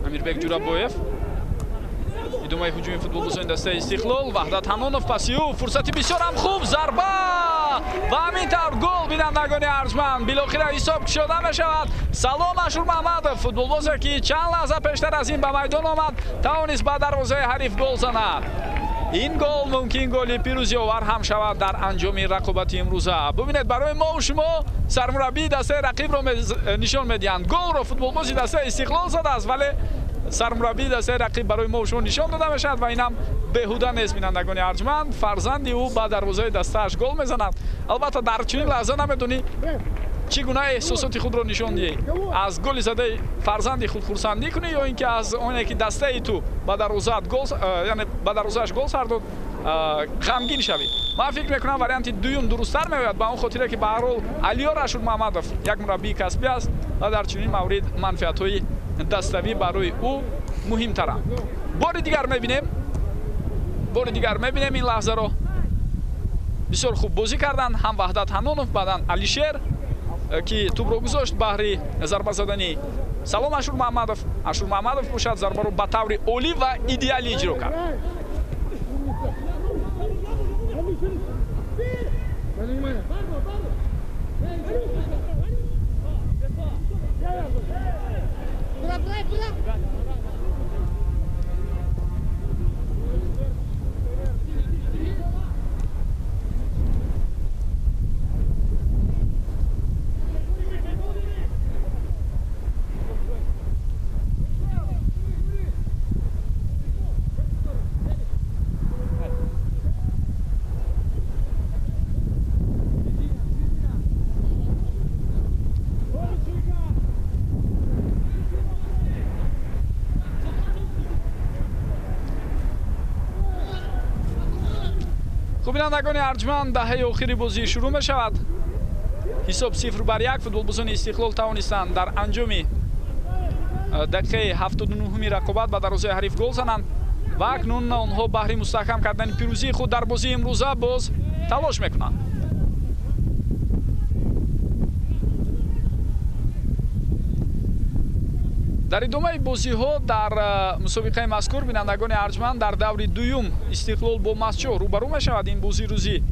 Амирбек Ҷурабоев. Идомаи ҳуҷуми футболбозони дастаи Истиқлол. Ваҳдат Ҳаннонов паси ӯ. Фурсати бисёр ҳам хуб. Зарба! Ва ҳамин тавр гол, бинандагони арҷманд. Билохира ҳисоб кушода мешавад. Салом Ашурмаҳмадов, футболбозе ки чанд лаҳза пештар аз ин ба майдон омад, тавонист ба дарвозаи ҳариф гол занад. Ин гол мумкин голи пирӯзиовар ҳам шавад дар анҷоми рақобати имрӯза. Бубинед, барои мо шумо сармураббии дастаи рақибро нишон медиҳанд. Голро футболбози дастаи Истиқлол задааст, вале сармураббии дастаи рақиб барои мо шумо нишон дода мешавад ва инам беҳуда нест, бинандагони арҷманд. Фарзанди ӯ ба дарвозаи дастааш гол мезанад. Албатта дар чунин лаҳза намедонӣ чӣ гуна эҳсосоти худро нишон диҳӣ. Аз голи задаи фарзанди худ хурсандӣ кунӣ ё ин ки аз оне ки дастаи ту ба дарвозаат гол, яъне ба дарвозааш гол сар дод, ғамгин шавӣ. Ман фикр мекунам варианти дуюм дурусттар меояд, ба он хотире ки ба ҳар ҳол Алиёр Ашурмаҳмадов як мураббии касбӣ аст ва дар чунин маврид манфиатҳои даставӣ барои ӯ муҳимтаранд. Бори дигар мебинем, бори дигар мебинем ин лаҳзаро. Бисёр хуб бозӣ карданд ҳам Ваҳдат Ҳаннонов, баъдан Алишер, ки тӯбро гузошт баҳри зарба задани Салом Ашурмаҳмадов. Ашурмаҳмадов бошад зарбаро ба таври олӣ ва идеалӣ иҷро кард. Хуб, бинандагони арҷманд, даҳаи охири бозӣ шурӯъ мешавад. Ҳисоб 0-1. Футболбозони Истиқлол тавонистанд дар анҷоми дақиқаи 79-уми рақобат ба дарвозаи ҳариф гол зананд ва акнун онҳо баҳри мустаҳкам кардани пирӯзии худ дар бозии имрӯза боз талош мекунанд. Дар идомаи бозиҳо дар мусобиқаи мазкур, бинандагони арҷманд, дар даври дуюм Истиқлол бо Масчо рӯбарӯ мешавад. Ин бозӣ рӯзи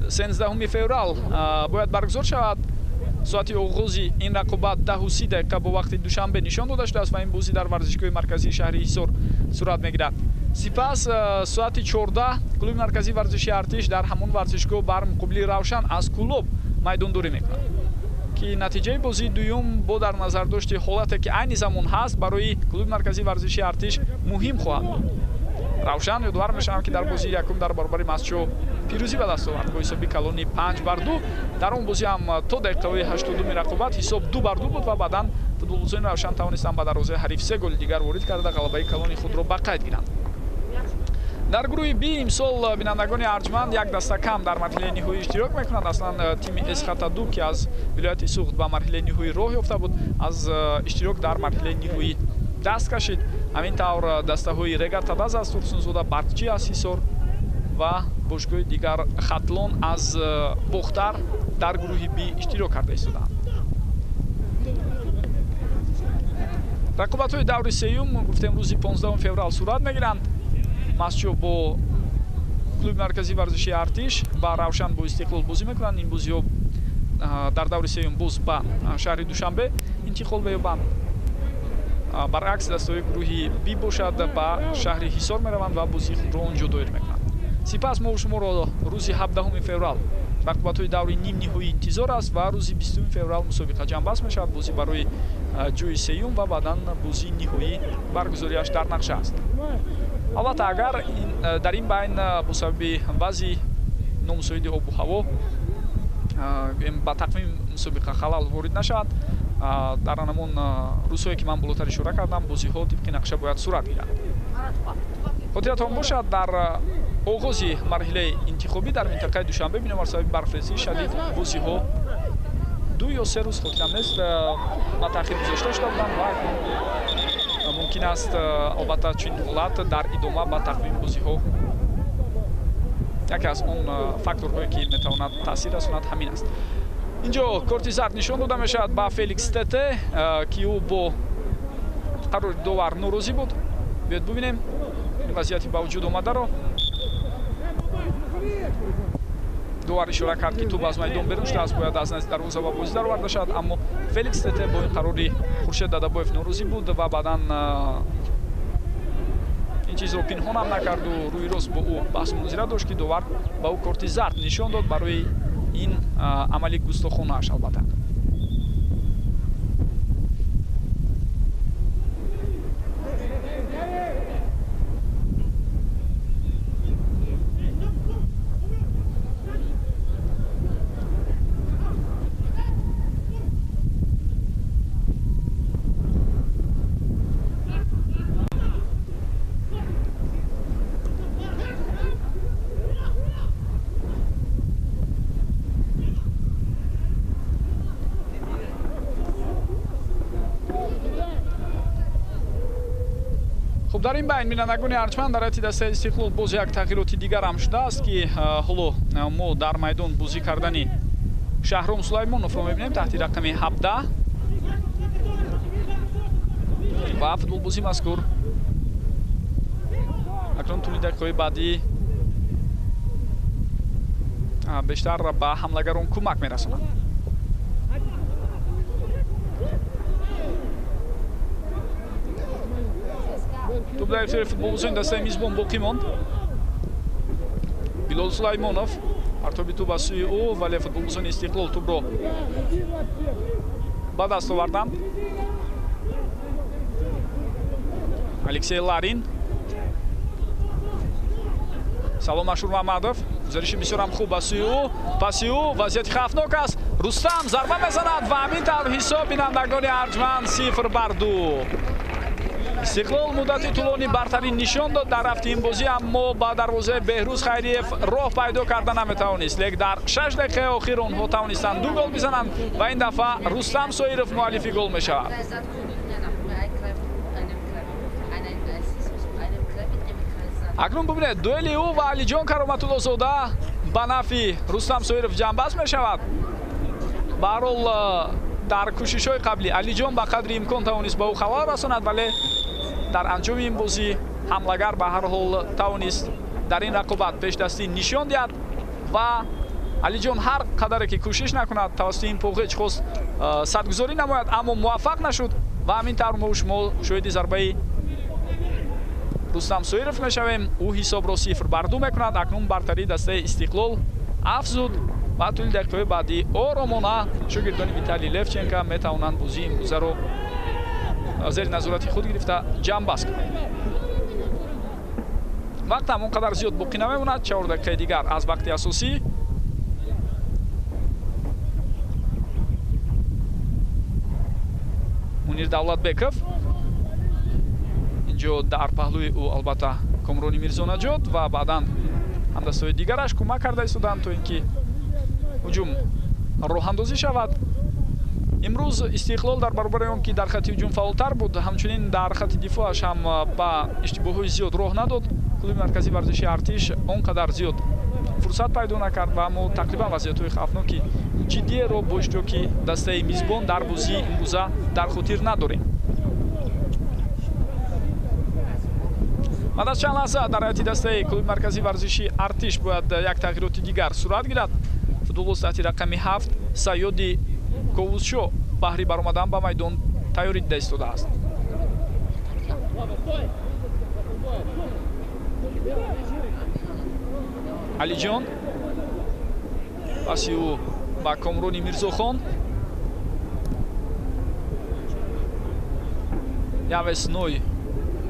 13 феврал бояд баргузор шавад. Соати оғози ин рақобат 10:30 бо вақти Душанбе нишон дода шудааст ва ин бозӣ дар варзишгоҳи марказии шаҳри Ҳисор сурат мегирад. Сипас соати 14 клуби марказии варзиши Артиш дар ҳамон варзишгоҳ бар муқобили Равшан аз Кӯлоб майдондорӣ мекунад, ки натиҷаи бозии дуюм бо дар назардошти ҳолате ки айни замон ҳаст барои клуби марказии варзиши Артиш муҳим хоҳад буд. Равшан, ёдовар мешавам, ки дар бозии якум дар баробари Масчо пирӯзӣ ба даст овард бо ҳисоби калони 5-2. Дар он бозӣ ҳам то дақиқаҳои 82-ми рақобат ҳисоб 2-2 буд ва баъдан футболбозони Равшан тавонистанд ба дарвозаи ҳариф 3 голи дигар ворид карда ғалабаи калони худро ба қайд гиранд. Дар гурӯҳи Би имсол, бинандагони арҷманд, як даста кам дар марҳилаи ниҳоӣ иштирок мекунад. Аслан тими Эсхата-2, ки аз вилояти Суғд ба марҳилаи ниҳоӣ роҳ ёфта буд, аз иштирок дар марҳилаи ниҳоӣ даст кашид. Ҳамин тавр дастаҳои Регар-ТадАЗ аз Турсунзода, Барқчӣ аз Ҳисор ва бошгоҳи дигар Хатлон аз Бохтар дар гурӯҳи Би иштирок карда истодаанд. Рақобатҳои даври сеюм, гуфтем, рӯзи 15 феврал сурат мегиранд. Масчо бо клуби марказии варзиши Артиш ва Равшан бо Истиқлол бозӣ мекунанд. Ин бозиҳо дар даври сеюм боз ба шаҳри Душанбе интиқол меёбанд. Баръакс, дастаҳои гурӯҳи Би бошад ба шаҳри Ҳисор мераванд ва бозии худро он ҷо доир мекунанд. Сипас мо шуморо рӯзи 17 феврал рақобатҳои даври нимниҳоӣ интизор аст ва рӯзи 20 феврал мусобиқа ҷамъбаст мешавад. Бозӣ барои ҷои сеюм ва баъдан бозии ниҳоӣ баргузориаш дар нақша аст. Албатта, агар дар ин байн бо сабаби вазъи номусоиди обу ҳаво ба тақвими мусобиқа халал ворид нашавад, дар ҳамон рӯзҳое ки ман болотар ишора кардам, бозиҳо тибқи нақша бояд сурат гиранд. Хотиратон бошад, дар оғози марҳилаи интихобӣ дар минтақаи Душанбе бинобар сабаби барфрезии шадид бозиҳо 2 ё 3 рӯз, хотирам нест, ба таъхир гузошта шуда буданд ва мумкин аст, албатта, чунин ҳолат дар идома ба тақвими бозиҳо яке аз он факторҳое ки метавонад таъсир расонад ҳамин аст. Инҷо корти зард нишон дода мешавад ба Феликс Тете, ки ӯ бо қарори довар норозӣ буд. Биёед бубинем ин вазъияти ба вуҷуд омадаро. Довар ишора кард, ки тӯб аз майдон берун шудааст, бояд аз назди дарвоза ба бозӣ дароварда шавад, аммо Феликс Тете бо ин қарори Хуршед Дадабоев норозӣ буд ва баъдан ин чизро пинҳонам накарду рӯи рост бо ӯ баҳсу мунозира дошт, ки довар ба ӯ корти зард нишон дод барои ин амали густохонааш. Албатта, хуб, дар ин байн, бинандагони арҷманд, дар ҳайати дастаи Истиқлол боз як тағйироти дигар ҳам шудааст, ки ҳоло мо дар майдон бозӣ кардани Шаҳром Сулаймоновро мебинем таҳти рақами 17 ва футболбозии мазкур акнун тӯли дақиқаҳои баъдӣ бештар ба ҳамлагарон кӯмак мерасонад. Тӯб дар ихтиёри футболбозони дастаи мизбон боқӣ монд. Билол Сулаймонов партоби тӯб аз сӯи ӯ, вале футболбозони Истиқлол тӯбро ба даст оварданд. Алексей Ларин, Салом Ашурмамадов, гузариши бисёрам хуб аз сӯи ӯ, паси ӯ вазъияти хавфнок аст. Рустам зарба мезанад ва ҳамин тавр ҳисоб, бинандагони арҷманд, 0-2. Истиқлол муддати тӯлонӣ бартарӣ нишон дод дар рафти ин бозӣ, аммо ба дарвозаи Беҳрӯз Хайриев роҳ пайдо карда наметавонист. Лек дар 6 дақиқаи охир онҳо тавонистанд 2 гол бизананд ва ин дафъа Рустам Соиров муаллифи гол мешавад. Акнун бубинед, дуэли ӯ ва Алиҷон Кароматуллозода ба нафъи Рустам Соиров ҷамъбаст мешавад. Ба ҳар ҳол дар кӯшишҳои қаблӣ Алиҷон ба қадри имкон тавонист ба ӯ халал расонад, вале дар анҷоми ин бозӣ ҳамлагар ба ҳар ҳол тавонист дар ин рақобат пешдастӣ нишон диҳад ва Алиҷон ҳар қадаре ки кӯшиш накунад тавассути ин поғеч хост садгузорӣ намояд, аммо муваффақ нашуд ва ҳамин тавр мо шумо шоҳиди зарбаи Рустам Соиров мешавем. Ӯ ҳисобро 0-2 мекунад. Акнун бартарии дастаи Истиқлол афзуд ва тӯли дақиқаҳои баъдӣ оромона шогирдони Виталий Левченко метавонанд бозии имрӯзаро зери назорати худ гирифта ҷамъбаст кунанд. Вақт ҳам он қадар зиёд боқӣ намемонад, 4 дақиқаи дигар аз вақти асосӣ. Мунир Давлатбеков инҷо дар паҳлӯи ӯ албатта Комрони Мирзонаҷот ва баъдан ҳамдастҳои дигараш кӯмак карда истоданд, то ин ки ҳуҷум роҳандозӣ шавад. Имрӯз Истиқлол дар баробари он ки дар хати ҳуҷум фаъолтар буд, ҳамчунин дар хати дифоаш ҳам ба иштибоҳҳои зиёд роҳ надод. Клуби марказии варзиши Артиш он қадар зиёд фурсат пайдо накард ва мо тақрибан вазъиятҳои хавфноки ҷиддиеро бо иштироки дастаи мизбон дар бозии имрӯза дар хотир надорем. Баъд аз чанд лаҳза дар ҳайати дастаи клуби марказии варзиши Артиш бояд як тағйироти дигар сурат гирад. Футболбоз таҳти рақами 7 Сайёди Ковусшо баҳри баромадан ба майдон тайёрӣ дида истодааст. Алиҷон паси ӯ ба Комрони Мирзохон, Явес Ной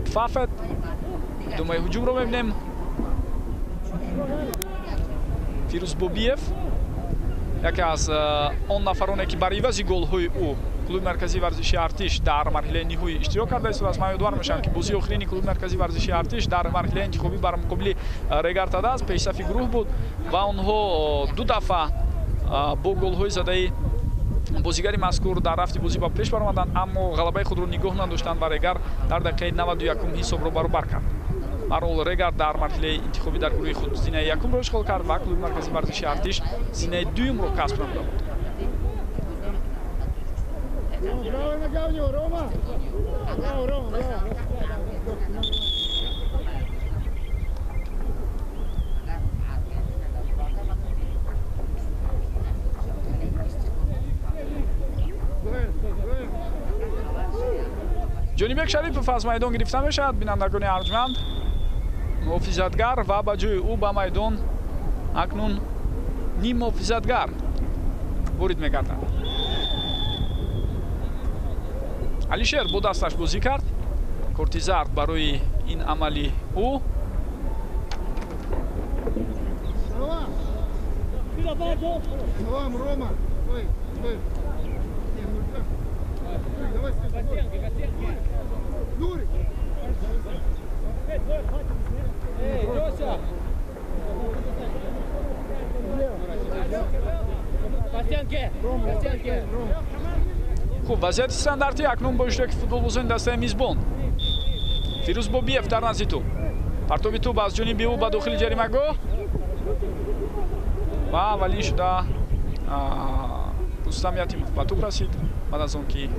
Пфафет. Думаи ҳуҷумро мебинем. Фирӯз Бобиев яке аз он нафароне ки бар ивази голҳои ӯ клуби марказии варзиши Артиш дар марҳилаи ниҳоӣ иштирок карда истодааст. Ман ёдовар мешавам ки бозии охирини клуби марказии варзиши Артиш дар марҳилаи интихобӣ бар муқобили Регар-ТадАЗ пешсафи гурӯҳ буд ва онҳо 2 дафъа бо голҳои задаи бозигари мазкур дар рафти бозӣ ба пеш баромаданд, аммо ғалабаи худро нигоҳ надоштанд ва Регар дар дақиқаи 91 ҳисобро баробар кард. Ҳарҳол Регар дар марҳилаи интихобӣ дар гурӯҳи худ зинаи якумро ишғол кард ва клуби марказии варзиши Артиш зинаи дуюмро касб намуда буд. Ҷонибек Шарипов аз майдон гирифта мешавад. Бинандагони арҷманд, муҳофизатгар ва ба ҷои ӯ ба майдон акнун ним муҳофизатгар ворид мегардад. Алишер бо дасташ бозӣ кард. Корти зард барои ин амали ӯ. Хуб, вазъияти стандартӣ акнун бо иштироки футболбозони дастаи мизбон. Фирӯз Бобиев дар назди тӯб. Партоби тӯб аз ҷониби ӯ ба дохили ҷаримагоҳ ва аввалин шуда Рустам Ятимов ба тӯб расид. Баъд аз он ки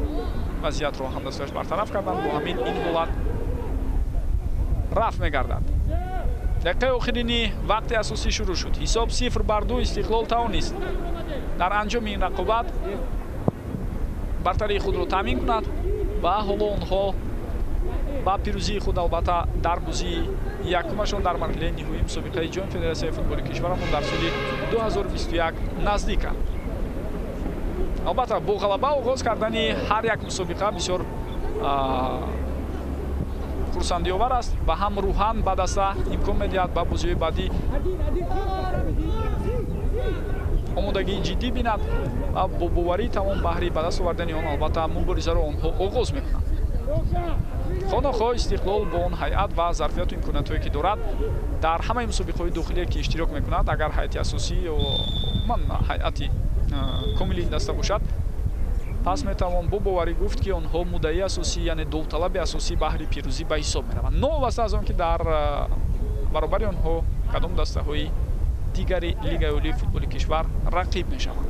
вазъиятро ҳамдастҳояш бартараф карданд, бо ҳамин ин ҳолат рафт мегардад. Дақиқаи охирини вақти асосӣ шурӯъ шуд. Ҳисоб 0-2. Истиқлол тавонист дар анҷоми ин рақобат бартарии худро таъмин кунад ва ҳоло онҳо ба пирӯзии худ албатта дар бозии якумашон дар марҳилаи ниҳоии мусобиқаи ҷоми федератсияи футболи кишварамон дар соли 2021 наздиканд. Албатта бо ғалаба оғоз кардани ҳар як мусобиқа бисёр хурсандиовар аст ва ҳам рӯҳан ба даста имкон медиҳад ба бозиҳои баъдӣ омодагии ҷиддӣ бинад ва бо боварии тамом баҳри ба даст овардани он албатта муборизаро онҳо оғоз мекунанд. Хонохоҳ Истиқлол бо он ҳайат ва зарфияту имкониятҳое ки дорад дар ҳамаи мусобиқаҳои дохилие ки иштирок мекунад, агар ҳайати асосӣ ё умуман ҳайати комили ин даста бошад, пас метавон бо боварӣ гуфт ки онҳо муддаи асосӣ, яъне довталаби асосӣ баҳри пирӯзӣ ба ҳисоб мераванд, новобаста аз он ки дар баробари онҳо кадом дастаҳои дигари Лигаи олии футболи кишвар рақиб мешаванд.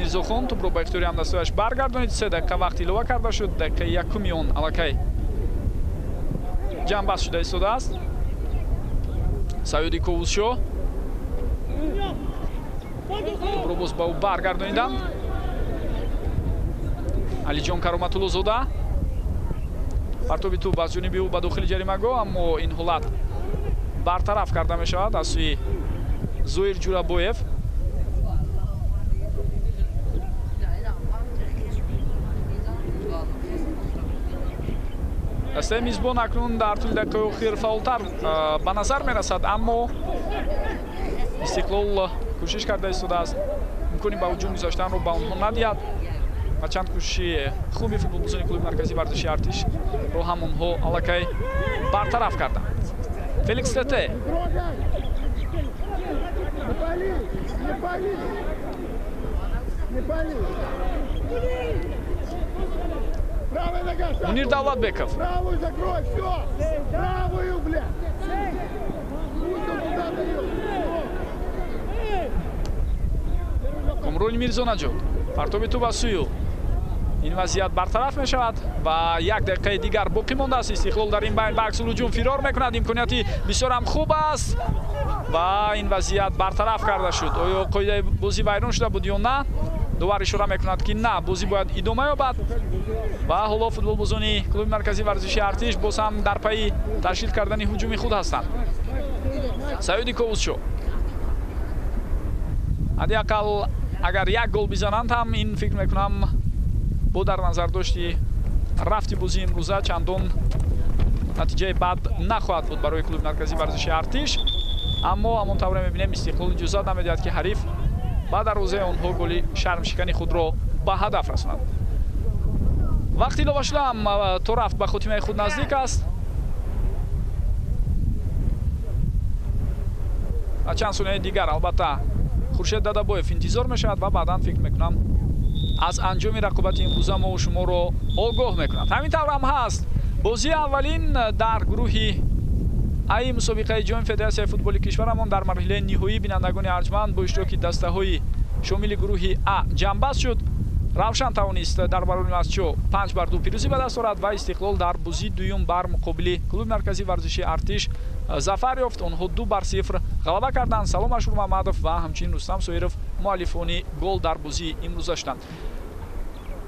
Мирзохон тӯбро ба ихтиёри ҳамдастояш баргардонид. 3 дақиқа вақт илова карда шуд. Дақиқаи якуми он аллакай ҷамъбаст шуда истодааст. Саёди Ковусшоҳ тӯбро боз ба ӯ баргардониданд. Алиҷон Кароматуллозода партоби тӯб аз ҷониби ӯ ба дохили ҷаримагоҳ, аммо ин ҳолат бартараф карда мешавад аз сӯи Зоир Ҷурабоев. Дастаи мизбон акнун дар тӯли дақиқаи охир фаъолтар ба назар мерасад, аммо Истиқлол кӯшиш карда истодааст имкони ба ҳуҷум гузаштанро ба онҳо надиҳад ва чанд кӯшиши хуби футболбозони клуби марказии варзиши Артишро ҳам онҳо аллакай бартараф карданд. Феликс Тете Мунир Давлатбеков. Правую закрой, все! Правую, бля! Пусть он туда дает! Комрон Мирзонаҷод. Партоби тӯб аз сӯи ӯ. Ин вазъият бартараф мешавад ва як дақиқаи дигар боқӣ мондааст. Истиқлол дар ин байн ба аксулҳуҷум фирор мекунад. Имконияти бисёрам хуб аст ва ин вазъият бартараф карда шуд. Оё қоидаи бозӣ вайрон шуда буд ё на? Довар ишора мекунад ки на, бозӣ бояд идома ёбад ва ҳоло футболбозони клуби марказии варзиши Артиш боз ҳам дар пайи ташкил кардани ҳуҷуми худ ҳастанд. Саёди Ковусшоҳ ҳадди ақал агар як гол бизананд ҳам, ин фикр мекунам бо дар назардошти рафти бозии имрӯза чандон натиҷаи бад нахоҳад буд барои клуби марказии варзиши Артиш. Аммо ҳамон тавре мебинем, Истиқлол иҷозат намедиҳад ки ҳариф ба дарвозаи онҳо голи шармшикани худро ба ҳадаф расонад. Вақти илова шуда ҳам то рафт ба хотимаи худ наздик аст ва чанд сонияи дигар албатта Хуршед Дадабоев интизор мешавад ва баъдан фикр мекунам аз анҷоми рақобати имрӯза мо шуморо огоҳ мекунад. Ҳамин тавр ҳам ҳаст. Бозии аввалин дар гурӯҳи ай мусобиқаи ҷоми федератсияи футболи кишварамон дар марҳилаи ниҳоӣ бинандагони арҷманд бо иштироки дастаҳои шомили гурӯҳи А ҷамъбаст шуд. Равшан тавонист дар баробари Мастчо 5-2 пирӯзӣ ба даст орад ва Истиқлол дар бозии дуюм бар муқобили клуби марказии варзиши Артиш зафар ёфт. Онҳо 2-0 ғалаба карданд. Салом Ашурмамадов ва ҳамчунин Рустам Соиров муаллифони гол дар бозии имрӯза шуданд.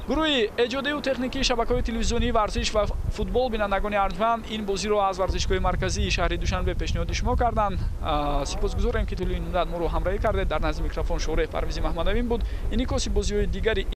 Гурӯҳи эҷодию техникии шабакаҳои телевизионии варзиш ва футбол бинандагони арҷманд ин бозиро аз варзишгоҳи марказии шаҳри Душанбе пешниҳоди шумо карданд. Сипосгузорем ки тӯли ин муддат моро ҳамроҳӣ кардед. Дар назди микрофон Шореҳ Парвизи Маҳмадавин буд. Инъикоси бозиҳои дигари